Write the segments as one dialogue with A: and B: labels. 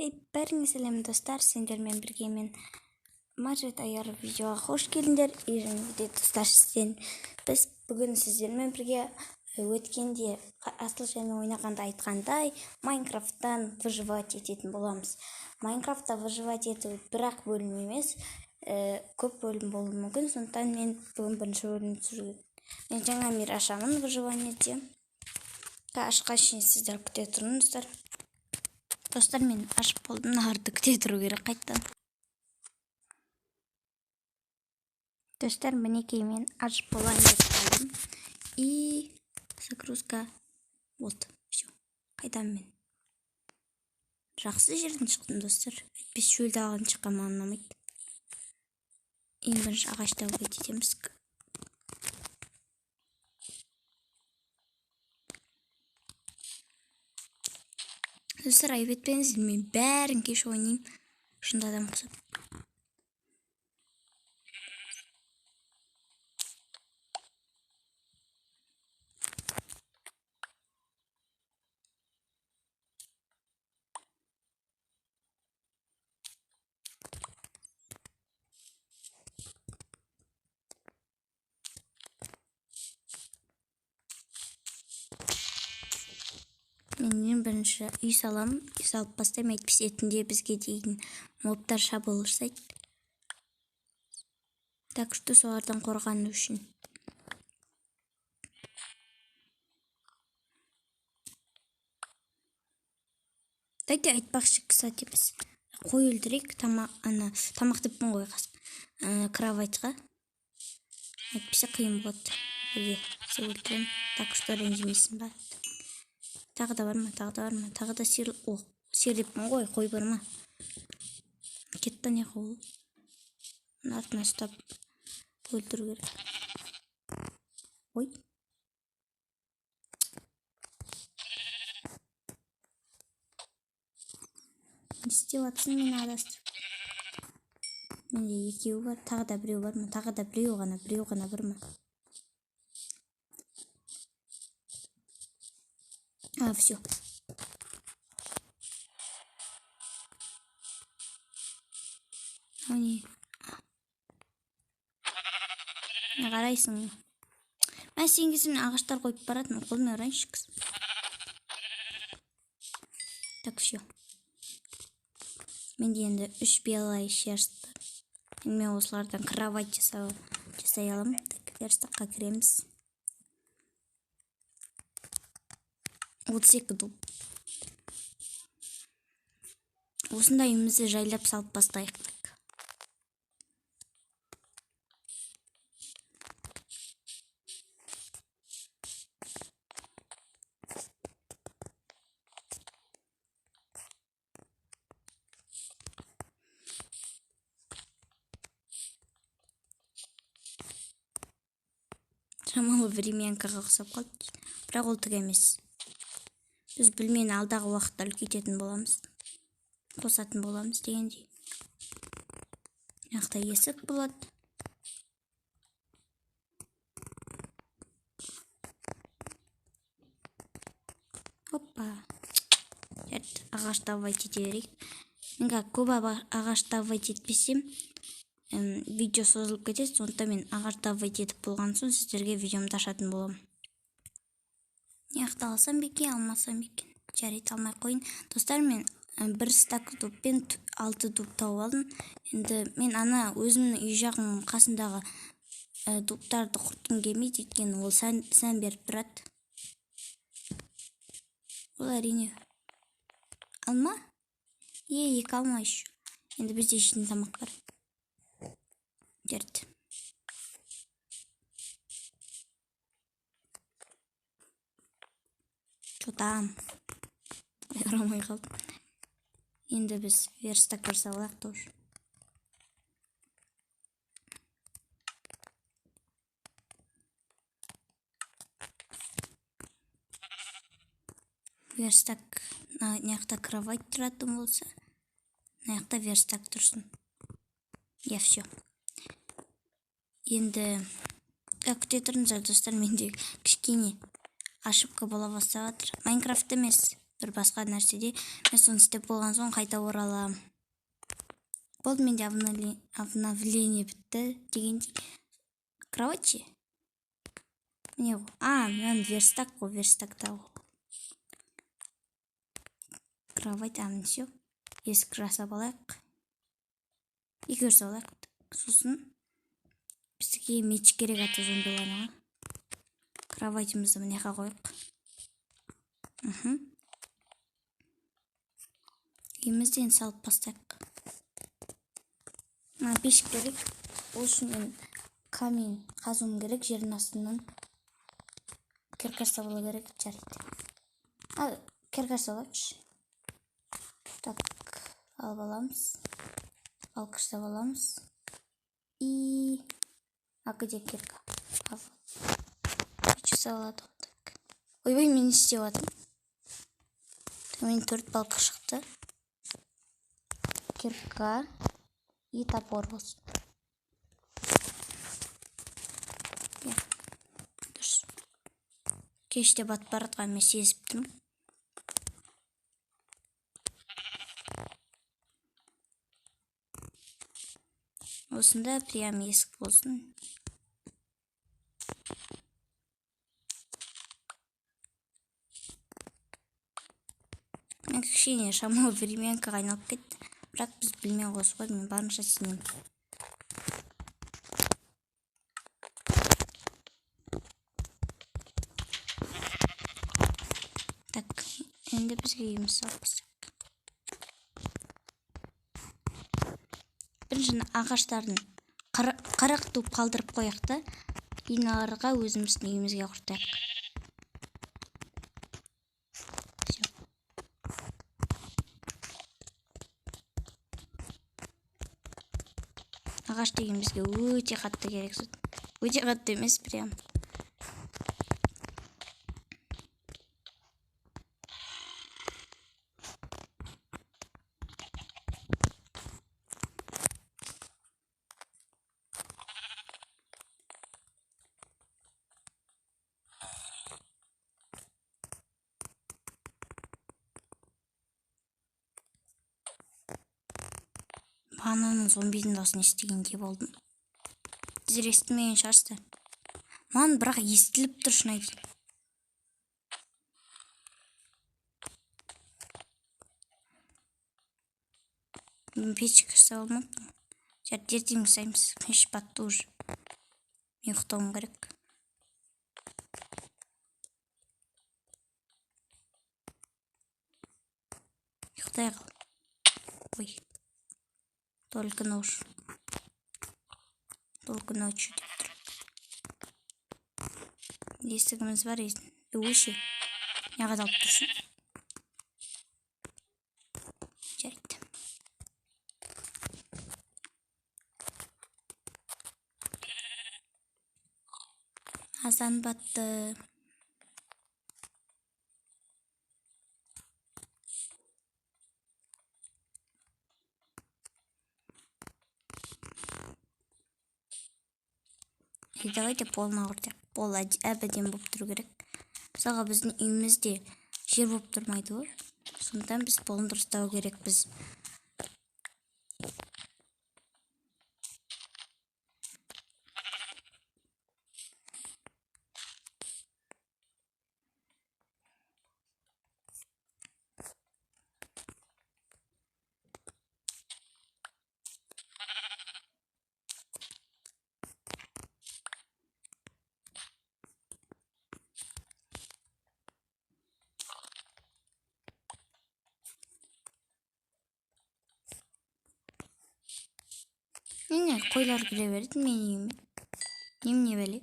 A: Ей, бәріңе сәлем, достар! Сендермен бірге мен, Мажит Аяр. Видеоға қош келдіңдер. И және де, достар, сізден біз бүгін сіздермен бірге өткенде Асылжанмен ойнағанда айтқандай, Майнкрафттан выживать ететін боламыз. Майнкрафтта выживать ету бір-ақ бөлім емес, көп бөлім болуы мүмкін. Сондықтан мен бүгін бірінші бөлімді түсіруге, мен жаңа мир ашамын выживаниеде. Ашқан шейін сіздер күте тұрыңыздар. Достар, мен ашып болдым, мыналарды күте тұру керек қайтадан. Достар, мінекей, мен ашып болайын деп қалдым, и загрузка болды. Все, қайтамын. Мен жақсы жерден шықтым, достар, әйтпесе шөл даладан шыққан маған ұнамайды. Ең бірінші ағаш добыть етеміз. Достар, айып етпеңіздер, мен бәрін кеш ойнаймын, шынында адам ұқсап. Мен ең бірінші үй саламын, үй салып бастаймын, әйтпесе түнде бізге дейін мобтар шабуыл жасайды. Так что солардан қорғану үшін. Давайте, айтпақшы, кстати, біз қой өлтірейік, тамақ, ана, тамақ деппін ғой, кроватьқа. Әйтпесе қиын болады. Бірге өлтіремін. Так что ренжімейсің ба? Тағы да бар ма? Тағы да бар ма? Тағы да сиыр, о, сиыр деппін ғой, қой бар ма? Кетті не ол? Артына ұстап өлтіру керек. Ой. Не істеп жатсың, мені адастырып? Менде екеуі бар, тағы да біреу бар ма? Тағы да біреу ғана, біреу ғана бар ма? А, все. Не? Не қарайсың? Мен сен кезімде ағаштар қойып баратын, қолмен ұрайыншы. Так, все. Менде енді үш белая шерсть бар. Енді мен осылардан кровать жасай аламын. Так, верстакқа кіреміз. 32 дуб. Осындай үйімізді жайлап салып бастайық. Шамалы времянкаға ұқсап қалды, бірақ ол түк емес. Біз бөлмені алдағы уақытта үлкейтетін боламыз, қосатын боламыз дегендей. Мына жақта есік болады. Опа. Жарайды, ағаш добывать ете берейік. Мен қазір көп ағаш добывать етпесем, видео созылып кетеді, сондықтан мен ағаш добывать етіп болған соң сіздерге видеомды ашатын боламын. Мына жақта алсам ба екен, алмасам ба екен? Жарайды, алмай қояйын. Достар, мен бір стак дубпен 6 дуб тауып алдым. Енді мен ана өзімнің үй жағымның қасындағы дубтарды құртқым келмейді, өйткені ол сән беріп тұрады. Ол әрине. Алма? Е, екі алма еще. Енді бізде жейтін тамақ бар. Жарайды. Чё там? Ұрамай қалдым. Енді біз верстак жасап алайық тоже. Верстак, мына жақта кровать тұратын болса, мына жақта верстак тұрсын. Я все. Енді күте тұрыңыздар, достар, менде кішкене ошибка бола бастап жатыр. Майнкрафт емес, Бір басқа нәрседе. Мен соны істеп болған соң қайта ораламын. Болды, менде обновление бітті дегендей. Кровать ше? Міне ғой. А, мынаны верстак қой, верстакта ғой. Кровать, а, міне всё. Есік жасап алайық. Екі жасап алайық. Сосын бізге меч керек аты зомбиларға. Кроватімізді мына жаққа қояйық. Үйімізді енді салып бастайық. Мына пеш керек. Ол үшін мен камень қазуым керек жердің астынан. Кирка жасап алу керек, жарайды. Ал, кирка жасап алайықшы. Так, алып аламыз. Балка жасап аламыз. И... А где кирка? А, вот. Пеш жасап алады ғой, так. Ойбай, мен не істеп жатырмын? Так, мен 4 балка шықты. Кирка и топор болсын. Иә, дұрыс. Кеште батып бара жатқанын мен сезіп тұрмын. Осында прям есік болсын. Мен кішкене шамалы временкаға айналып кетті. Бірақ біз білмей қойсақ қой, мен барынша сенемін. Так, енді бізге үйіміз салып бастайық. Бірінші ағаштарын 40 туп қалдырып қояйық та, иналарға өзіміздің үйімізге құртайық. Всё. Ағаш деген бізге өте қатты керек зат. Өте қатты емес, прям. Бағананың зомбидің дауысын естігендей болдым. Сіздер естімеген шығарсыздар. Маған бірақ естіліп тұр, шын айтайын. Мен печка жасап алмаппын. Жарайды, ертең жасаймыз. Кеш батты уже. Мен ұйықтауым керек. Ұйықтай қал. Ой. Только нож. Только ночью деп тұр. Есігіміз бар, есік. Өше. Неға алып тұрсың? Жарайды. Азан батты. И давайте пол нағыртайық. Пол әбден болып тұру керек. Мысалға біздің үйімізде жер болып тұрмайды ғой. Сондықтан біз полын дұрыстау керекпіз. Міне қойлар кіре береді менің үйіме. Немене бәле?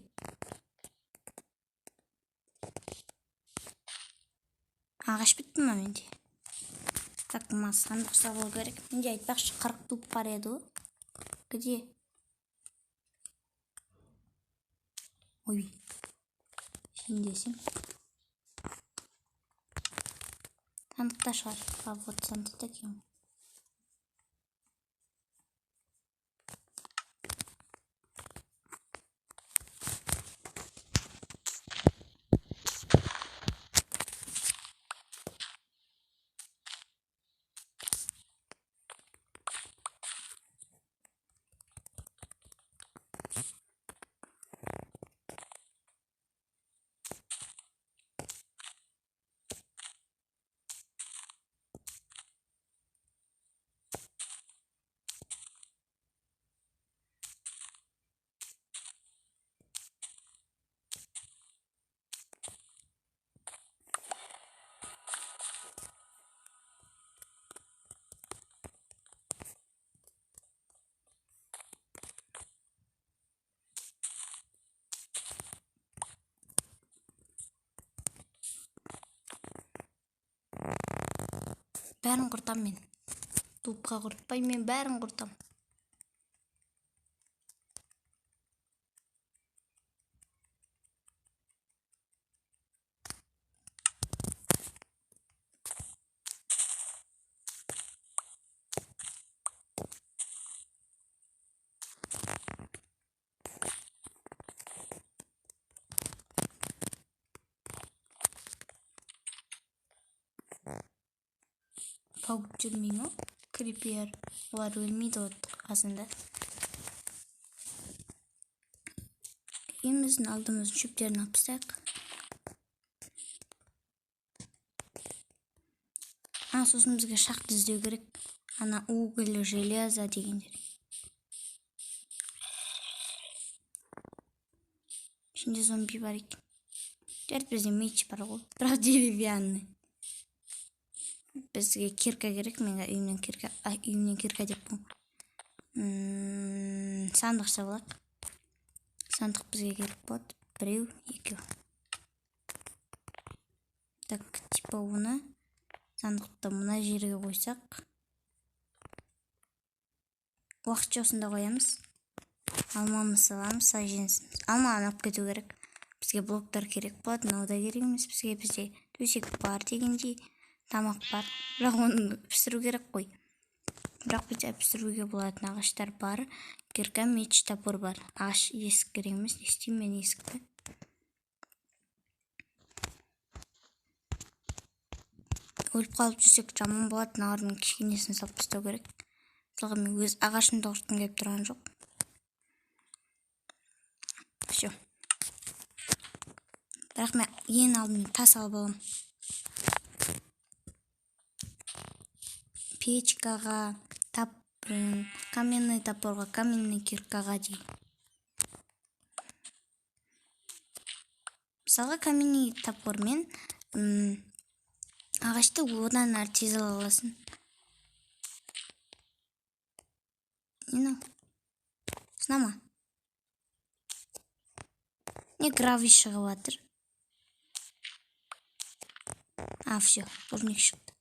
A: Ағаш бітті ма менде? Так, мына сандық жасап алу керек. Менде айтпақшы 40 туп бар еді ғой. Где? Ой. Сен десең. Сандықта шығар. А, вот сандықта екен. Бәрін құртам мен. Дубқа құртпай, мен бәрін құртам. Паук жүрмей ме? Крипер. Олар өлмейді от қасында. Үйіміздің алдымыздың шөптерін алып тастайық. Сосын бізге шахта іздеу керек. Ана уголь, железо дегендер. Ішінде зомби бар екен. Жарайды, бізде меч бар ғой, бірақ деревянный. Бізге кирка керек, мен үйімнен кирка, үйімнен кирка деп қойдым. Сандық жасап алайық. Сандық бізге керек болады. Біреу, екеу. Так, типа оны сандықты мына жерге қойсақ. Уақытша осында қоямыз. Алмамыз саламыз, саженсіміз. Алманы алып кету керек. Бізге блоктар керек болады, мынау да керек емес бізге. Бізде төсек бар дегендей, тамақ бар. Бірақ оны пісіру керек қой. Бірақ бізде пісіруге болатын ағаштар бар. Кирка, меч, топор бар. Ағаш есік керек емес. Не істеймін мен есікті? Өліп қалып жүрсек жаман болады. Мыналардың кішкенесін салып тастау керек. Мысалға мен өз ағашымды құртқым келіп тұрған жоқ. Всё. Бірақ мен ең алдымен тас алып аламын. Печкаға, каменный топорға, каменный киркаға дейін. Мысалға каменный топормен, ағашты одан әрі тез ала аласың. Не мынау? Сына ма? Не гравий шығып жатыр? Всё, турник шықты.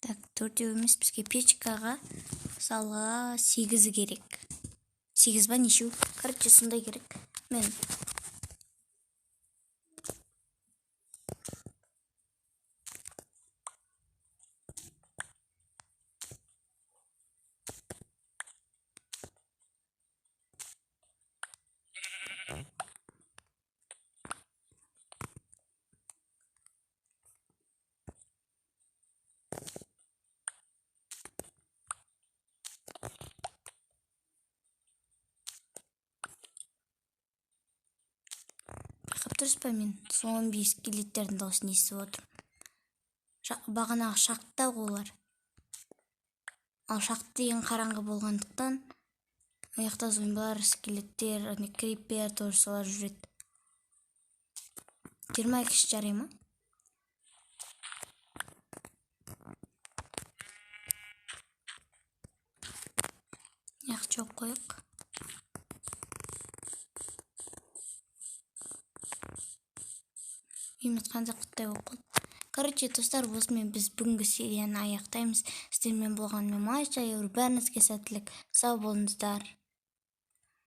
A: Так, төртеу емес, бізге печкаға мысалға 8 керек. 8 ба, нешеу? Короче, сондай керек. Мен дұрыс па, мен зомби скелеттердің дауысын естіп отырмын. Бағанағы шахта олар. Ал шахта деген қараңғы болғандықтан ол жақта зомбилар, скелеттер, крипер тоже солар жүреді. 22 жарай ма? Яқ жоқ қойық. Үйіміз қандай құттай болып қалды. Короче, достар, осымен біз бүгінгі серияны аяқтаймыз. Сіздермен болған мен Майша, бәріңізге сәттілік. Сау болыңыздар.